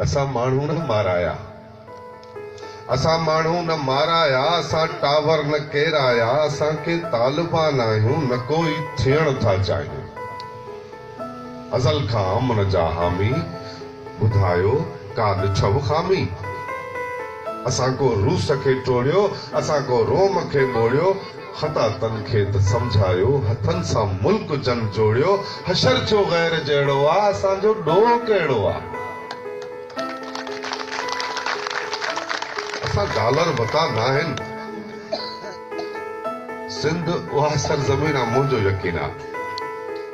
اسان ماڻهو نه مارايا. اسان ماڻهو نه مارايا، اسان ٽاور نه ڪيرايا، اسان ڪي طالبان آهيون، نه ڪو ئي ٿيڻ ٿا چاهيون. ازل کان امن جا حامي، ٻڌايو ڪا ڏٺؤ خامي؟ اسان ڪو روس کي ٽوڙيو، اسان ڪو روم کي ٻوڙيو، خطا تن کي ته سمجهايو، هٿن سان ملڪ جن جوڙيو، حشر ٿيو غير جهڙو آ، اسان جو ڏوهه ڪهڙو آ؟ اسان ڊالر ڀتا ناهن. سنڌ اها سرزمين آ منهنجو يقين آ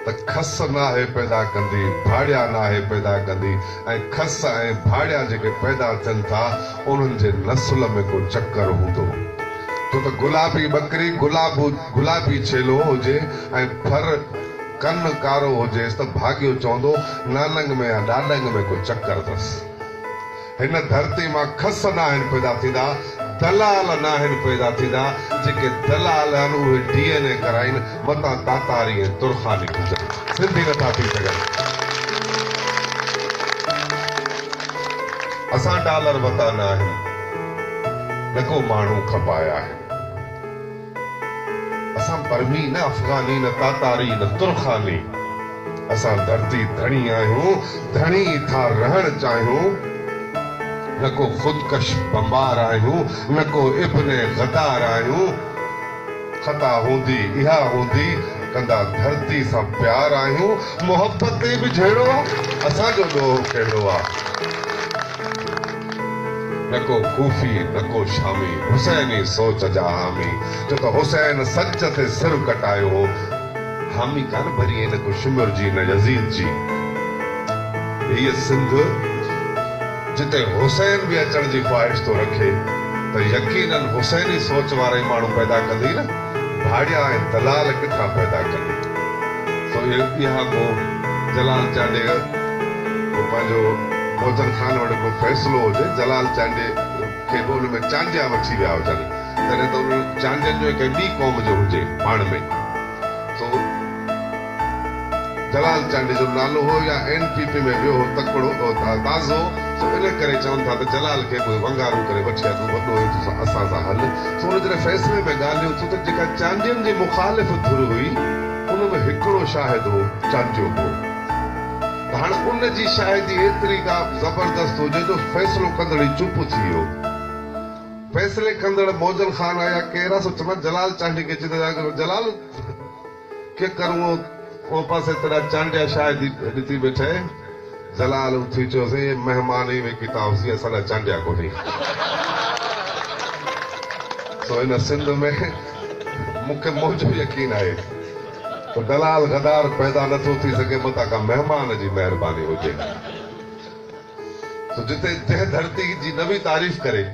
ته کس ناهي پيدا ڪندي، ڀاڙيا ناهي پيدا ڪندي ۽ کس ۽ ڀاڙيا جيڪي پيدا ٿين ٿا انهن جي نسل ۾ ڪو چڪر هوندو. ڇو ته گلابي ٻڪري گلابو گلابي ڇيلو هجي ۽ ڦر ڪن ڪارو هجيس ته ڀاڳيو چوندو ناننگ ۾ يا ڏاڏنگ ۾ ڪو چڪر اٿس. هن ڌرتي مان کس ناهن پيدا ٿيندا، دلال ناهن پيدا ٿيندا، جيڪي دلال آهن اهي ڊي اين اي ڪرائين متان تاتاري ۽ ترخاني هجن، سنڌي نٿا ٿي سگهن. اسان ڊالر وتا ناهن. نه ڪو ماڻهو کپايا آهن. اسان برمي نه افغاني نه تاتاري نه ترخاني. اسان ڌرتي ڌڻي آهيون، ڌڻي ئي ٿا رهڻ چاهيون. نه ڪو خودڪش بمبار آهيون، نه ڪو ابن غدار آهيون. خطا هوندي اها هوندي، ڪندا ڌرتي سان پيار آهيون. محبت تي به جهيڙو آ، اسان جو ڏوهه ڪهڙو آ. نه ڪو ڪوفي نه ڪو شامي، حسيني سوچ جا حامي، ڇو ته حسين سچ تي سر ڪٽايو هو، حامي ڪانه ڀري نه ڪو شمر جي نه يزيد جي. هيء سنڌ جتي حسين به اچڻ جي خواهش ٿو رکي ته يقينن حسيني سوچ وارا ئي ماڻهو پيدا ڪندي نه، ڀاڙيا ۽ دلال ڪٿان پيدا ڪندي. سو اها ڪو جلال چانڊيي ڪو پنهنجو موجن خان وٽ ڪو فيصلو هجي، جلال چانڊيي کي به ان ۾ چانڊيا وٺي ويا هجن، تڏهن ته انهن چانڊين جو ۽ ڪنهن ٻي قوم جو هجي پاڻ ۾. سو جلال چانڊيي جو نالو هو يا اين پي پي ۾ ويو هو تڪڙو تازو، سو ان ڪري چون ٿا ته جلال کي به ونگارون ڪري وٺي آ، تون وڏو آهين، تون اسان سان هل. سو ان جڏهن فيصلي ۾ ڳالهيون ٿيون ته جيڪا چانڊين جي مخالف ڌر هئي، ان ۾ هڪڙو شاهد هو، چانڊيو به هو. ته هاڻ ان جي شاهدي ايتري ڪا زبردست هجي جو فيصلو ڪندڙ ئي چپ ٿي ويو. فيصلي ڪندڙ موجل خان آ يا ڪير آ سو چون جلال چانڊيي کي چي ته جلال ڪي ڪرون او پاسي تيڏا چانڊيا شاهدي ڏتي ٻيٺي. جلال اٿي چيو سائين اي مهمان ئي ويڪي تا هوسي اسان لاء چانڊيا ڪونهي. سو هن سنڌ ۾ مون کي منهنجو يقين آهي. ته دلال غدار پيدا نه ٿو ٿي سگهي متان ڪا مهمان جي مهرباني هجي. سو جتي جنهن ڌرتي جي نبي تعريف ڪري،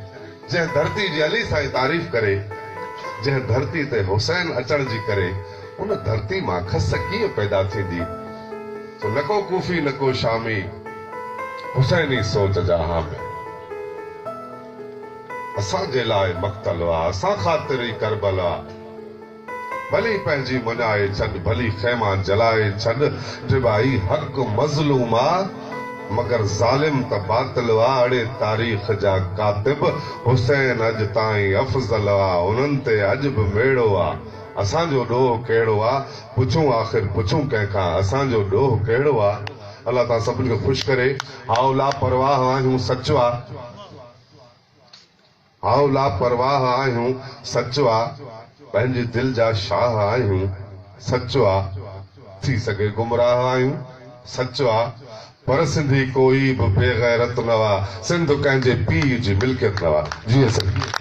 جنهن ڌرتي جي علي سائين تعريف ڪري، جنهن ڌرتي تي حسين اچڻ جي ڪري، ان ڌرتي مان کس ڪيئن پيدا ٿيندي؟ سو نه ڪو ڪوفي نه ڪو شامي، حسيني سوچ جا حامي. اسان جي لاء مقتل آ، اسان خاطر ئي ڪربل آ. ڀلي پنهنجي مڃائي ڇڏ، ڀلي خيما جلائي ڇڏ، ڊٻائي حق مظلوم آ، مگر ظالم ته باطل آ، اڙي تاريخ جا ڪاتب، حسين اڄ تائين افضل آ، انهن تي اڄ به ميڙو آ، اسان جو ڏوهه ڪهڙو آ، پڇون آخر پڇون ڪنهن کان، اسان جو ڏوهه ڪهڙو آ، الله توهان سڀن کي خوش ڪري، هائو لاپرواهه آهيون سچ آ. هائو لاپرواهه آهيون سچ آ، پنهنجي دل جا شاهه آهيون سچ آ، ٿي سگهي گمراهه آهيون سچ آ، پر سنڌي ڪوئي به بي غيرت نه آ، سنڌ ڪنهن جي پيء جي ملڪيت نه آ. جيئي سنڌ.